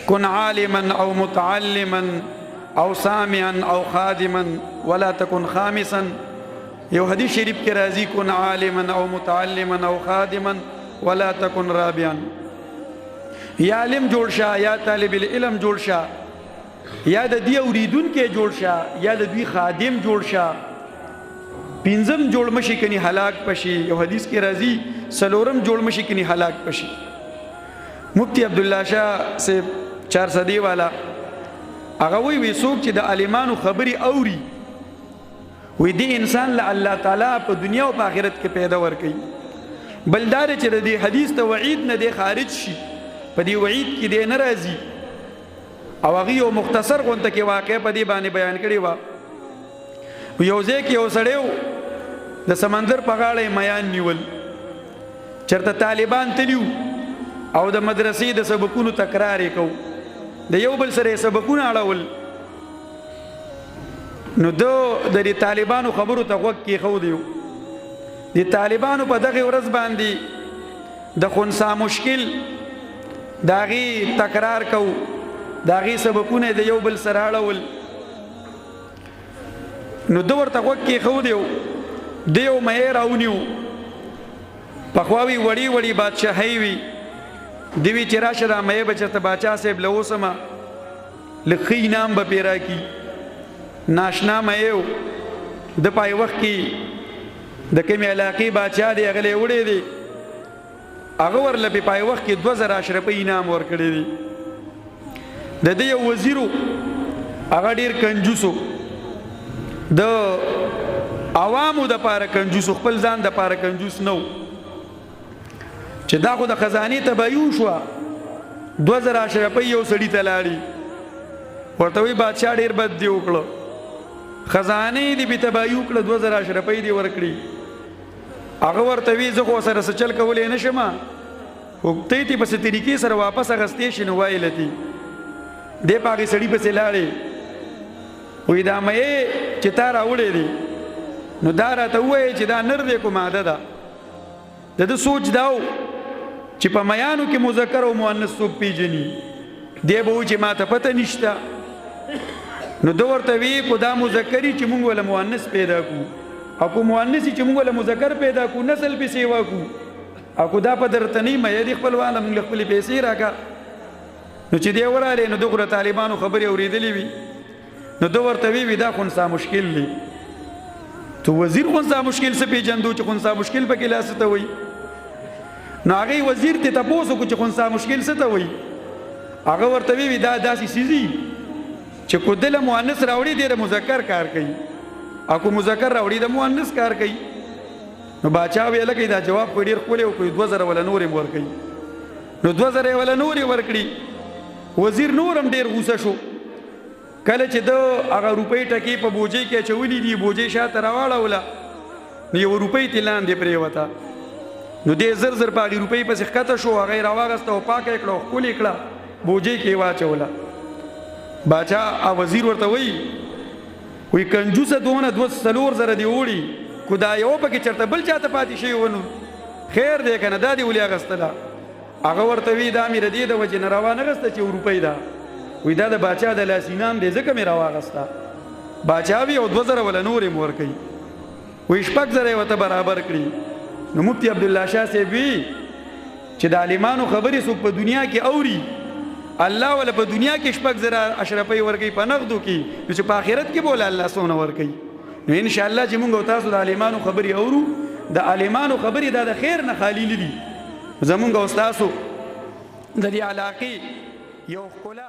کن عالما او متعلما او سامعا او خادما ولا تکن خامسا. یو حدیث شریف کې راځي کن عالما او متعلما او خادما ولا تکن رابعا. یا عالم جوړ شه، یا طالب العلم جوړ شه، یا د دې اوریدونکو جوړ شه، یا د دوی خادم جوړ شه. پنځم جوړ مشي کني هلاک پشي. یو حدیث کې راځي سلورم جوړ مشي کني هلاک پشي. مفتی عبد الله شاه سے چار صدی والا هغه وی وی څوک چې د عالمانو خبري اوري، وی دی انسان له الله تعالی په دنیا او په آخرت کې پیدا ور کوي. بلدار چې د دې حدیث ته وعید نه دی خارج شي، په دې وعید کې دی ناراضي. او هغه یو مختصر غونته کې واقع په دې باندې بیان کړی و. یو ځای کې یو سړی د سمندر په غاړه میان نیول، چرته طالبان تلیو او د مدرسې د سبقونو تکرار یې کو، د یو بل سره سبقونه اړول. نو د دې طالبانو خبرو ته غوږ کېښودیو. د طالبانو په دغه ورځ باندې د خنثی مشکل د هغې تکرار کو، د هغې سبقونه د یو بل سره اړول. نو ده ورته غوږ کېښودیو، دی یو مې راونیو. پخوا وی وړي وړي بادشاهي وي، دی وی چې راشه دا مې به چېرته باچا صاحب له اوسمه لږ ښه انعام به پرې راکړي. ناشنا مې و، د پای وخت کې د کومې علاقې باچا دی هغه له یې وړی دی، هغه ورله په پای وخت کې 2000 اشرفۍ انعام ورکړی دی. د دې یو وزیر هغه ډیر کنجوسو، د عوامو د پاره کنجوس، خپل ځان د پاره کنجوس نو، چې دا خو د خزانې تباهي وشوه. 2000 اشرفۍ یو سړي ته لاړي، ورته وی بادشاه ډیر بد دی وکړو، خزانې دې به تباهي وکړه، 2000 اشرفۍ دې ورکړي. هغه ورته وی زه خو سره څه چل کولی نه شم، خو ته یې په څه طریقې سره واپس اخیستی شي نو وایله تي. دی په هغې سړي پسې لاړې، وایي دا مې چې تا راوړی دی نو دا راته ووایه چې دا نر دی کو ماده ده. د ده سوچ دا و چې په میانو کې مذکر او مؤنث څوک پیژني، دی به وایي چې ما ته پته نشته. نو ده ورته وی کو دا مذکري چې مونږ وله مؤنث پیدا کو، او کو مؤنث چې مونږ وله مذکر پیدا کو، نسل پې سیوا کو، او کو دا په درته نه مې دي خپلوانه مونږ له خپلې پیسې راکا. نو چې دی ورالی نو دغه طالبانو خبرې اورېدلې وي، نو ده ورته وی وی دا خنثی مشکل دی. ته وزیر خنثی مشکل څه پېژندو چې خنثی مشکل پکې لا څه ته وایي؟ نو هغې وزیر ته تپوس وکړو چې خنثی مشکل څه ته وایي؟ هغه ورته وی وی دا داسې څیز چې کو دله مؤنث راوړي دی د مذکر کار کوي، او کو مذکر راوړي د مؤنث کار کوي. نو باچا ویل لکه دا جواب خو ډېر ښکلی وکړي، 2000 وله نورې هم ورکوي. نو 2000 یې وله نورې ورکړي. وزیر نور هم ډېر غوسه شو. کله چې ده هغه روپۍ ټکې په بوجۍ کې اچولې دي، بوجۍ شاته راواړوله، نو یوه روپۍ ترې لاندې پرېوته. نو دی زر زر په هغې روپۍ پسې ښکته شو، هغه یې راواغسته او پاکه یې کړه او ښکلې کړه، بوجۍ کې یې واچوله. باچا او وزیر ورته وایي وی کنجوسه دونه 2 4 زره دې وړي، کو دا یو پکې چېرته بل چاته پاتې شوی و نو خیر دی که نه، دا دې ولې اخیستله؟ هغه ورته وی دا مې د دې د وجې نه راوانه غسته چې روپۍ ده، وی دا د باچا د لاس انعام دی ځکه مې راواغسته. باچا وی او 2000 وله نورې هم ورکوي، وی 6000 یې ورته برابر کړي. نو مفتي عبدالله شاه صاحب وی چې د عالمانو خبرې څوک په دنیا کې اوري، الله وله په دنیا کې 6000 اشرفۍ ورکوي په نغدو کې، نو چې په آخرت کې به وله الله څونه ورکوي. نو ان شاء الله چې مونږ او تاسو د عالمانو خبرې اورو، د عالمانو خبرې دا د خیر نه خالی نه دي. زمونږ او تاسو د دې علاقې یو ښکلا